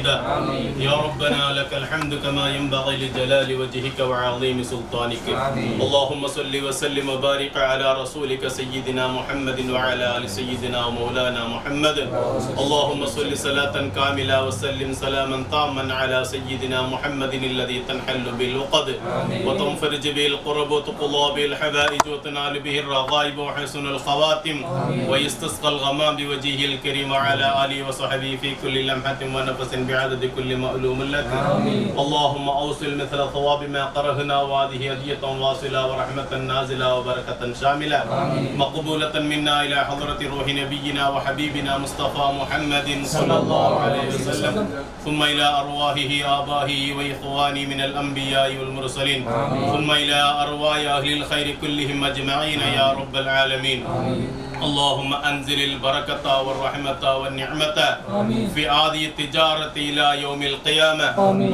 مزيدا. يا ربنا لك الحمد كما ينبغي لجلال وجهك وعظيم سلطانك. اللهم صل وسلم وبارك على رسولك سيدنا محمد وعلى آل سيدنا ومولانا محمد. اللهم صل صلاة كاملة وسلم سلاما تاما على سيدنا محمد الذي تنحل بالعقد وتنفرج به القرب وتقضى به الحوائج وتنال به الرغائب وحسن الخواتم ويستسقى الغمام بوجهه الكريم وعلى آله وصحبه في كل لمحة ونفس بعدد كل مألوم لك. اللهم أوصل مثل ثواب ما قرهنا وهذه هدية واصلة ورحمة نازلة وبركة شاملة مقبولة منا إلى حضرة روح نبينا وحبيبنا مصطفى محمد صلى الله عليه وسلم، ثم إلى أرواحه آبائه وإخوانه من الأنبياء والمرسلين، ثم إلى أرواح أهل الخير كلهم أجمعين يا رب العالمين. اللهم أنزل البركة والرحمة والنعمة في هذه التجارة إلى يوم القيامة.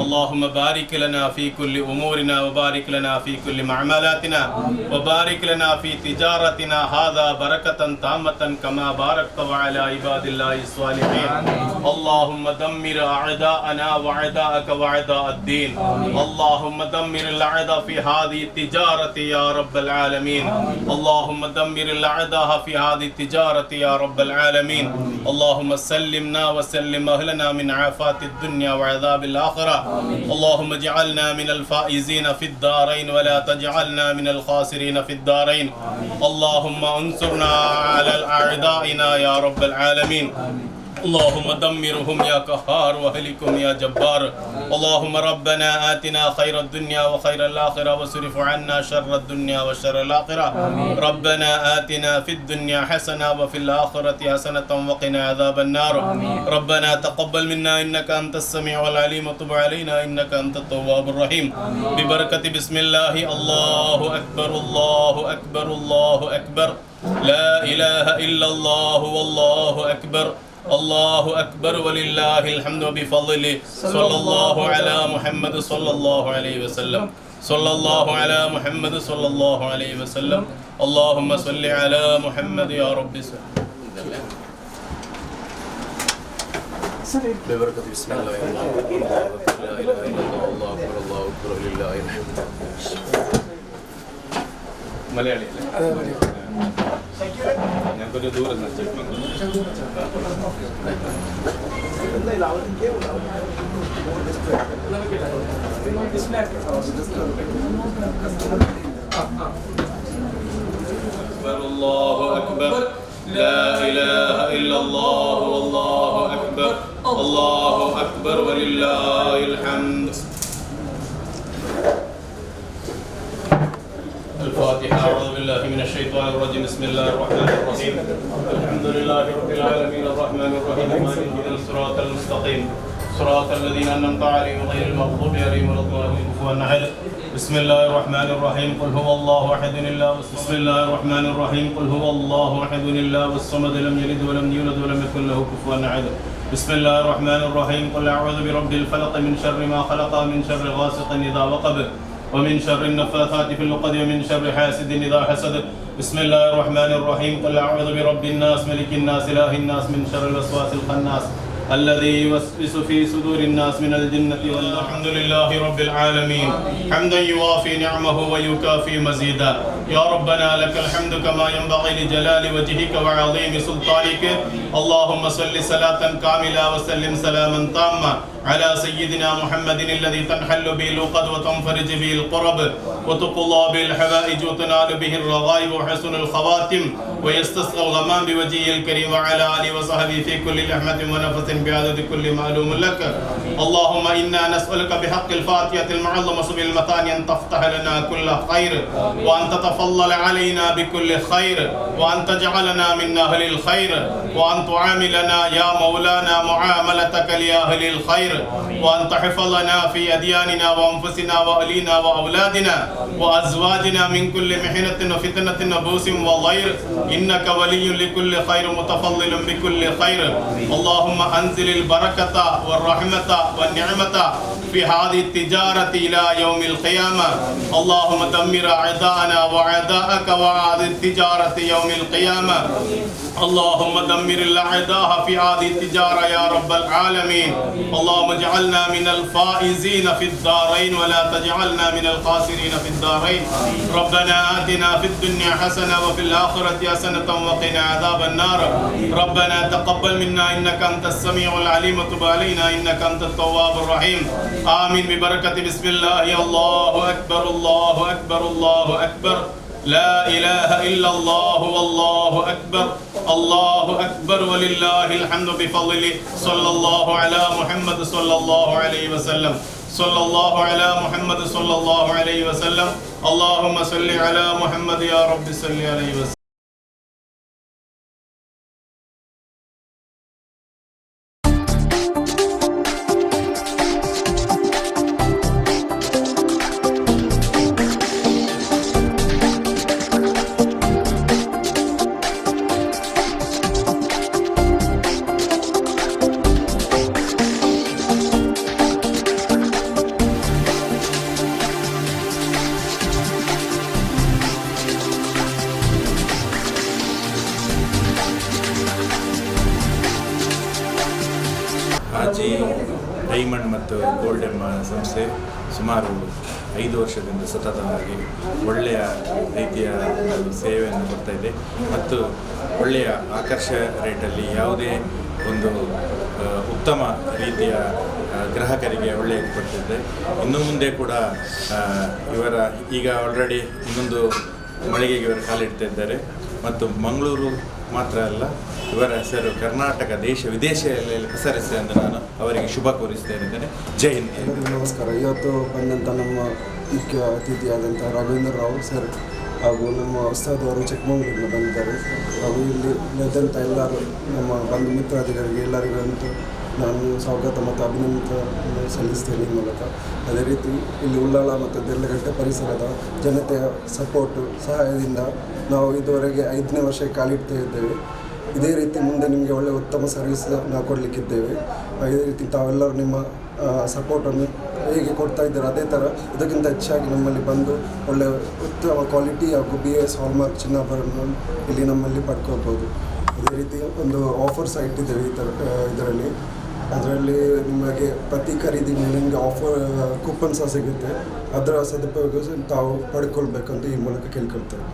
اللهم بارك لنا في كل أمورنا وبارك لنا في كل معاملاتنا وبارك لنا في تجارتنا هذا بركة تامة كما باركت على عباد الله الصالحين. اللهم دمر أعداءنا وأعداءك وأعداء الدين. اللهم دمر الأعداء في هذه التجارة يا رب العالمين. اللهم دمر الأعداء في هذه التجارة يا رب العالمين. اللهم سلمنا وسلم أهلنا من عافات الدنيا وعذاب الآخرة. اللهم اجعلنا من الفائزين في الدارين ولا تجعلنا من الخاسرين في الدارين. اللهم انصرنا على أعدائنا يا رب العالمين. اللهم دمرهم يا قهار واهلكهم يا جبار. اللهم ربنا آتنا خير الدنيا وخير الآخرة واصرف عنا شر الدنيا وشر الآخرة. ربنا آتنا في الدنيا حسنة وفي الآخرة حسنة وقنا عذاب النار. ربنا تقبل منا إنك أنت السميع العليم وتب علينا إنك أنت التواب الرحيم. ببركة بسم الله. الله أكبر الله أكبر الله أكبر لا إله إلا الله والله أكبر الله أكبر ولله الحمد بفضله. صلى الله على محمد صلى الله عليه وسلم. صلى الله على محمد صلى الله عليه وسلم. اللهم صل على محمد يا رب. ببركة بسم الله الله أكبر لا إله إلا الله الله أكبر الله أكبر ولله الحمد. മലയാളി അല്ലേ? ഞാൻ கொஞ்சம் ദൂരം الله أكبر لا إله إلا الله والله أكبر الله أكبر ولله الحمد. الفاتحة. أعوذ بالله من الشيطان الرجيم. بسم الله الرحمن الرحيم. الحمد لله رب العالمين الرحمن الرحيم مالك يوم الدين الصراط المستقيم صراط الذين أنعمت عليهم غير المغضوب عليهم ولا الضالين. كفوا أحد. بسم الله الرحمن الرحيم. قل هو الله أحد الله. بسم الله الرحمن الرحيم. قل هو الله أحد الله الصمد لم يلد ولم يولد ولم يكن له كفوا أحد. بسم الله الرحمن الرحيم. قل أعوذ برب الفلق من شر ما خلق من شر غاسق إذا وقب ومن شر النفاثات في العقد ومن شر حاسد إذا حسد. بسم الله الرحمن الرحيم. قل أعوذ برب الناس ملك الناس إله الناس من شر الوسواس الخناس الذي يوسوس في صدور الناس من الجنة والنار. الحمد لله رب العالمين حمدا يوافي نعمه ويكافي مزيدا. يا ربنا لك الحمد كما ينبغي لجلال وجهك وعظيم سلطانك. اللهم صل صلاة كاملة وسلم سلاما تاما على سيدنا محمد الذي تنحل به العقد وتنفرج به القرب وتقضى به الحوائج وتنال به الرغائب وحسن الخواتم ويستسقى الغمام بوجهه الكريم وعلى آله وصحبه في كل لحمة ونفس بعدد كل معلوم لك. اللهم إنا نسألك بحق الفاتحة المعظمة سبيل المثاني أن تفتح لنا كل خير وأن تتفضل علينا بكل خير وأن تجعلنا من أهل الخير وأن تعاملنا يا مولانا معاملتك لأهل الخير وأن تحفظنا في أدياننا وأنفسنا وأهلنا وأولادنا وأزواجنا من كل محنة وفتنة وبؤس وضير إنك ولي لكل خير متفضل بكل خير. اللهم أنزل البركة والرحمة والنعمة في هذه التجارة إلى يوم القيامة. اللهم دمر أعداءنا وأعداءك وأعداء التجارة يوم القيامة. اللهم دمر ودمر الأعداء في هذه التجارة يا رب العالمين. اللهم اجعلنا من الفائزين في الدارين ولا تجعلنا من الخاسرين في الدارين. ربنا آتنا في الدنيا حسنة وفي الآخرة حسنة وقنا عذاب النار. ربنا تقبل منا إنك أنت السميع العليم وتب علينا إنك أنت التواب الرحيم. آمين. ببركة بسم الله. الله أكبر، الله أكبر، الله أكبر، لا إله إلا الله والله أكبر، الله أكبر ولله الحمد بفضله. صلى الله على محمد صلى الله عليه وسلم. صلى الله على محمد صلى الله عليه وسلم. اللهم صل على محمد يا رب صل عليه وسلم. ಹಾಜಿ ಡೈಮಂಡ್ ಮತ್ತು ಗೋಲ್ಡ್ ಎಂಬ ಸಂಸ್ಥೆ ಸುಮಾರು 5 ವರ್ಷದಿಂದ ಸತತವಾಗಿ ಒಳ್ಳೆಯ ರೀತಿಯ ಒಂದು ಸೇವೆಯನ್ನು ಕೊಡ್ತಾ ಇದೆ ಮತ್ತು ಒಳ್ಳೆಯ ಆಕರ್ಷ ರೇಟಲ್ಲಿ ಯಾವುದೇ ಒಂದು ಉತ್ತಮ ರೀತಿಯ ಗ್ರಾಹಕರಿಗೆ ಒಳ್ಳೆಯ ಕೊಡ್ತಿದೆ. ಇನ್ನು ಮುಂದೆ ಕೂಡ ಇವರ ಈಗ ಆಲ್ರೆಡಿ ಇನ್ನೊಂದು ಮಳಿಗೆಗೆ ಇವರು ಕಾಲಿಡ್ತಾ ಇದ್ದಾರೆ ಮತ್ತು ಮಂಗಳೂರು ಮಾತ್ರ ಅಲ್ಲ, ಇವರ ಹೆಸರು ಕರ್ನಾಟಕ ದೇಶ ವಿದೇಶದಲ್ಲಿ ಪಸರಿಸಿ ಎಂದು ನಾನು ಅವರಿಗೆ ಶುಭ ಕೋರಿಸ್ತೇನೆ. ಜೈ ಹಿಂದ್. ಎಲ್ಲರಿಗೂ ನಮಸ್ಕಾರ. ಇವತ್ತು ಬಂದಂಥ ನಮ್ಮ ಮುಖ್ಯ ಅತಿಥಿಯಾದಂಥ ರಾಘವೇಂದ್ರ ರಾವ್ ಸರ್ ಹಾಗೂ ನಮ್ಮ ಉಸ್ತಾದವರು ಚಿಕ್ಕಮಗಳೂರಿನ ಬಂದಿದ್ದಾರೆ ಹಾಗೂ ಇಲ್ಲಿ ನೆರೆದಂಥ ಎಲ್ಲರೂ ನಮ್ಮ ಬಂಧು ಮಿತ್ರಾದಿಗಳಿಗೆ ಎಲ್ಲರಿಗೂ ಅಂತೂ ನಾನು ಸ್ವಾಗತ ಮತ್ತು ಅಭಿನಂದನೆ ಸಲ್ಲಿಸ್ತೇನೆ ಈ ಮೂಲಕ. ಅದೇ ರೀತಿ ಇಲ್ಲಿ ಉಳ್ಳಾಲ ಮತ್ತು ದೇರ್ಲಕಟ್ಟೆ ಪರಿಸರದ ಜನತೆಯ ಸಪೋರ್ಟು ಸಹಾಯದಿಂದ ನಾವು ಇದುವರೆಗೆ 5ನೇ ವರ್ಷಕ್ಕೆ ಕಾಲಿಡ್ತಾ ಇದ್ದೇವೆ. ಇದೇ ರೀತಿ ಮುಂದೆ ನಿಮಗೆ ಒಳ್ಳೆಯ ಉತ್ತಮ ಸರ್ವಿಸ್ ನಾವು ಕೊಡಲಿಕ್ಕಿದ್ದೇವೆ. ಇದೇ ರೀತಿ ತಾವೆಲ್ಲರೂ ನಿಮ್ಮ ಸಪೋರ್ಟನ್ನು ಹೇಗೆ ಕೊಡ್ತಾ ಇದ್ದೀರೋ ಅದೇ ಥರ ಇದಕ್ಕಿಂತ ಹೆಚ್ಚಾಗಿ ನಮ್ಮಲ್ಲಿ ಬಂದು ಒಳ್ಳೆಯ ಉತ್ತಮ ಕ್ವಾಲಿಟಿ ಹಾಗೂ BIS hallmark ಚಿನ್ನಾಭರಣವನ್ನು ಇಲ್ಲಿ ನಮ್ಮಲ್ಲಿ ಪಡ್ಕೋಬೋದು. ಅದೇ ರೀತಿ ಒಂದು ಆಫರ್ ಸಹ ಇಟ್ಟಿದ್ದೇವೆ ಈ ಥರ ಇದರಲ್ಲಿ. ಅದರಲ್ಲಿ ನಿಮಗೆ ಪ್ರತಿ ಖರೀದಿ ಮೇಲೆ ನಿಮಗೆ ಆಫರ್ ಕೂಪನ್ ಸಹ ಸಿಗುತ್ತೆ. ಅದರ ಸದುಪಯೋಗ ತಾವು ಪಡ್ಕೊಳ್ಬೇಕಂತ ಈ ಮೂಲಕ ಕೇಳ್ಕೊಳ್ತೇವೆ.